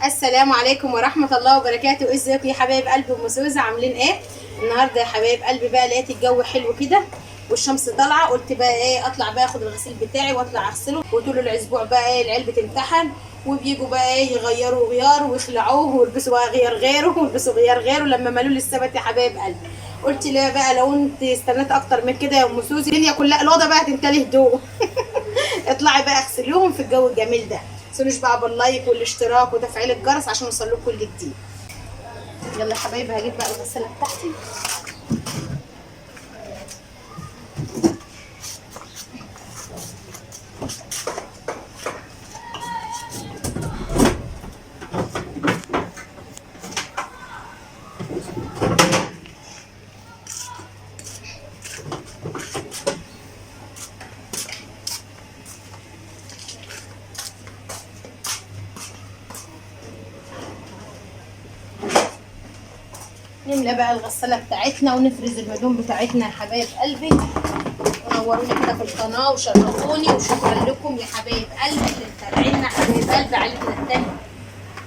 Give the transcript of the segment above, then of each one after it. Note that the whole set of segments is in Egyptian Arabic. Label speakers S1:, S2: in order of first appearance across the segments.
S1: السلام عليكم ورحمة الله وبركاته. ازيكم يا حبايب قلبي ام سوزة، عاملين ايه النهارده يا حبايب قلبي؟ بقى لقيت الجو حلو كده والشمس طالعه، قلت بقى ايه، اطلع بقى اخد الغسيل بتاعي واطلع اغسله. وطول الاسبوع بقى ايه العيال بتمتحن وبيجوا بقى ايه يغيروا غيار ويخلعوه ويلبسوا بقى غيار غيره ويلبسوا غيار غيره لما مالوا لي السبت يا حبايب قلبي. قلت لا بقى، لو انت استنيت اكتر من كده يا ام سوزي الدنيا كلها الاوضة بقى هتمتلي هدوء. اطلعي بقى اغسليهم في الجو الجميل ده. متنسونيش بقى بال like والاشتراك وتفعيل الجرس عشان يوصل لكم كل جديد. يلا يا حبايبي هجيب بقى الغسالة بتاعتي. نملى بقى الغسالة بتاعتنا ونفرز الهدوم بتاعتنا يا حبايب قلبي. ونوروني كده في القناة وشرفوني، وشكرا لكم يا حبايب قلبي اللي متابعينا حبايب قلبي عيلتنا التانية.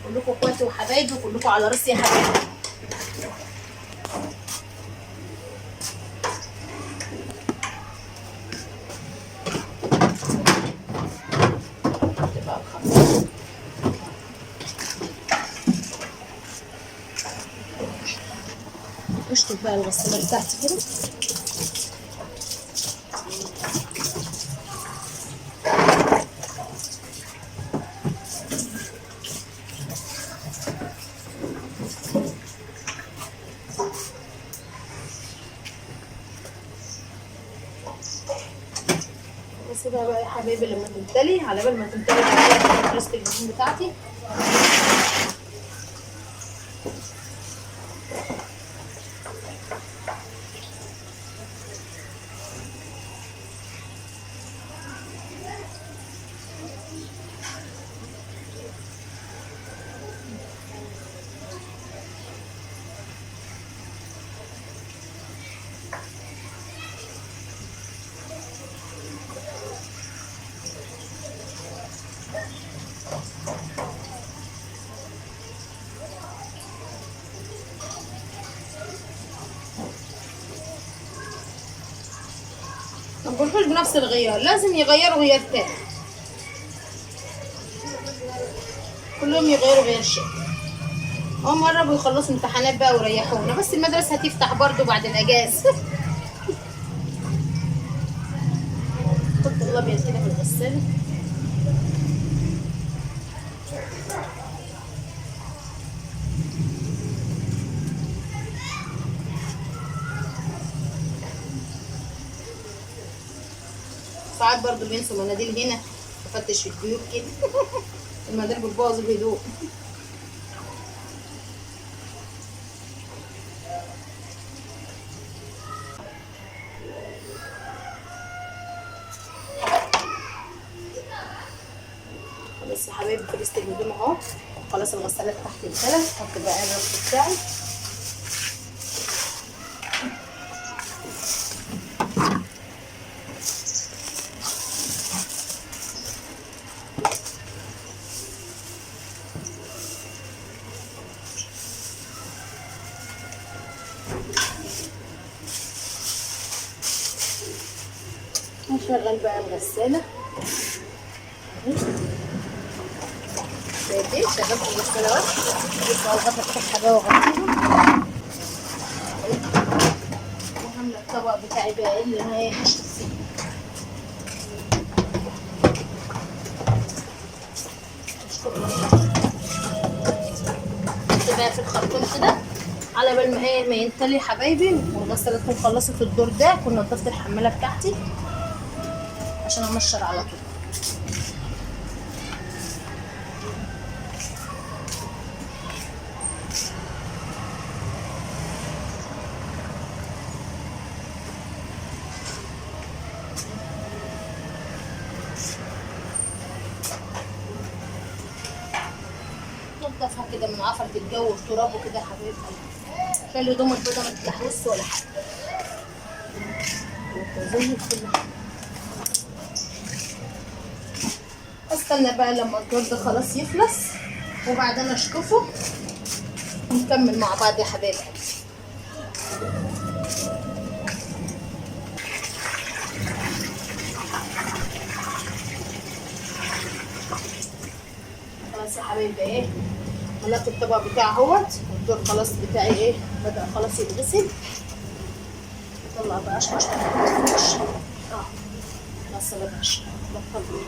S1: كلكم اخواتي وحبايبي وكلكم على راسي يا حبايبي. تبقى الخطوة. اشطف بقى الغسالة بتاعتي كده. واسيبها بقى يا حبايبي لما تمتلي، على بال ما تمتلي بقى فرزت الهدوم بتاعتي. ما بيروحوش بنفس الغيار، لازم يغيروا غيار تاني، كلهم يغيروا غير شيء. هم قربوا يخلصوا امتحانات بقى وريحونا، بس المدرسة هتفتح برضو بعد الاجازة. حط الابيض كده في الغسالة. ساعات برضو بينسوا مناديل هنا، بفتش في الجيوب كده. المناديل بتبوظ الهدوء. خلاص يا حبايبي فرزت الهدوم اهو، خلاص الغسالة تحت الثلاث. احط بقى الرف بتاعي. هشغل بقى الغسالة. شايفين شغلت الغسالة اهو، بصوا على الغطا بتاعها بقى واغطيها. وهملى الطبق بتاعي بقى اللي انا ايه هشطف فيه. حط بقى في الخرطوم كده على بال ما ايه ما ينتلي حبايبي. والغسالة تكون خلصت الدور ده، كنت نضفت الحمالة بتاعتي عشان انشر على طول. نضفها كده من عفرة الجو والتراب وكده يا حبايب قلبي، عشان الهدوم البيضة ما تتلحوسش ولا حاجة. زي كل حاجة. استنى بقى لما الدور ده خلاص يخلص. وبعدين اشطفه ونكمل مع بعض يا حبايب قلبي. خلاص يا حبايبي ايه، ملأت الطبق بتاعي اهوت، والدور خلاص بتاعي ايه بدأ خلاص يتغسل. اطلع بقى عشان مش خلاص انا بقى بطل.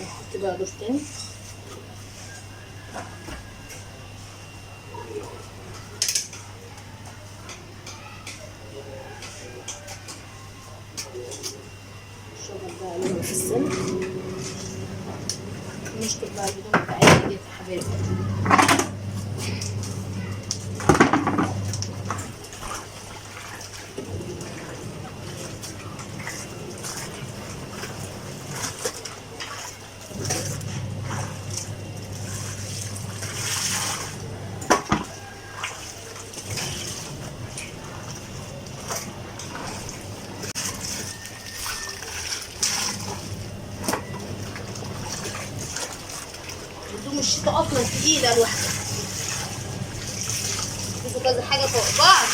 S1: نحط بقى دور تاني. شغل بقى لون في السن، نشطب بقى الهدوم بتاعتنا ديت يا حبايبي. هدوم الشتاء اصلا تقيلة لوحدها، لبسوا كذا حاجة فوق بعض،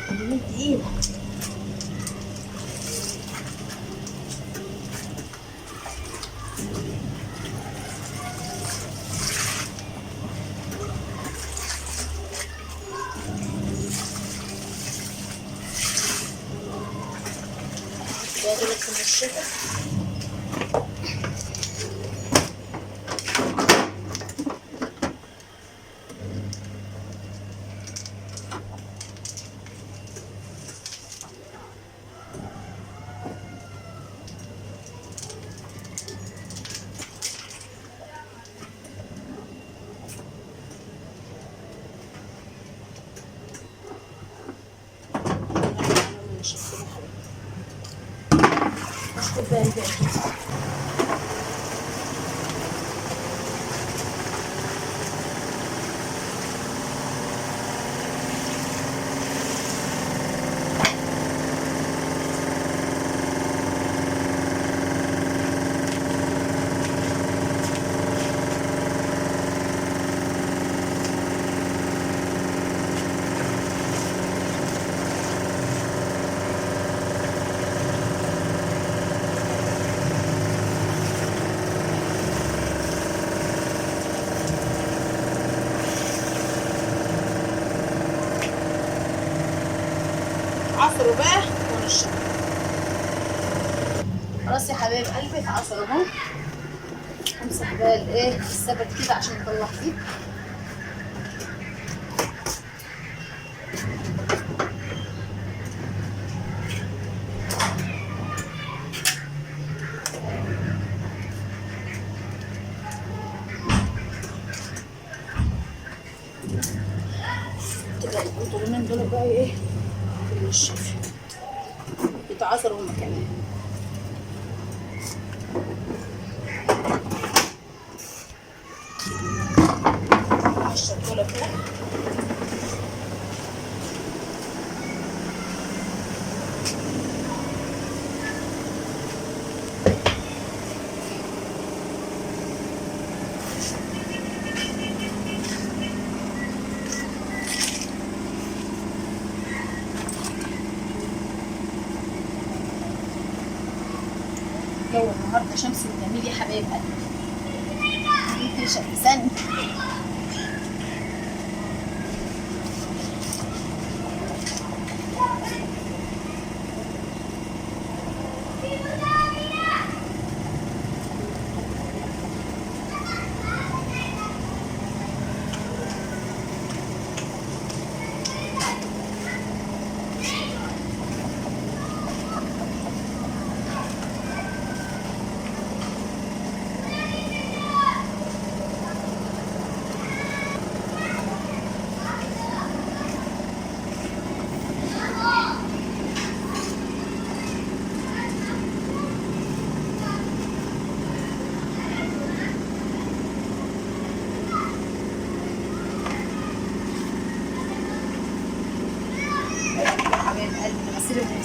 S1: هدوم تقيلة. ده دول في الشتاء. اشطب بقى الباقي. عصروا بقى ونشرب. خلاص يا حبايب قلبي اتعصر اهو. همسح بقى الايه السبت كده عشان اطلع فيه. تبقى البنطلونين دول بقى ايه الشيف يتعصروا هما كمان. الشطوله كده جو النهارده شمس وجميل يا حبايب قلبي. شمسان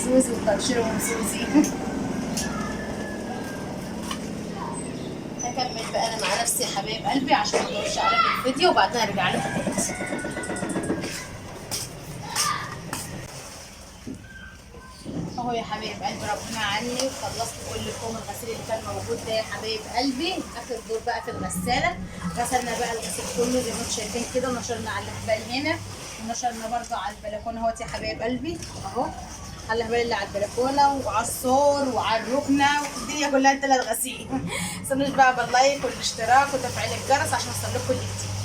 S1: زوزي والتنشير ام زوزي. هكمل بقى انا مع نفسي يا حبايب قلبي عشان ما اطولش عليكم الفيديو، وبعدين ارجع لكم تاني. اهو يا حبايب قلبي ربنا عني وخلصت كل كوم الغسيل اللي كان موجود ده يا حبايب قلبي. اخر دور بقى في الغسالة، غسلنا بقى الغسيل كله زي ما انتم شايفين كده، ونشرنا على الحبال هنا، ونشرنا برده على البلكونه اهوت يا حبايب قلبي اهو، على الحبال اللي على البلكونه وعلى السور وعلى الركنه والدنيا كلها اتلات غسيل. ما تنسوناش بقى بال like والاشتراك وتفعيل الجرس عشان يوصل لكم كل جديد.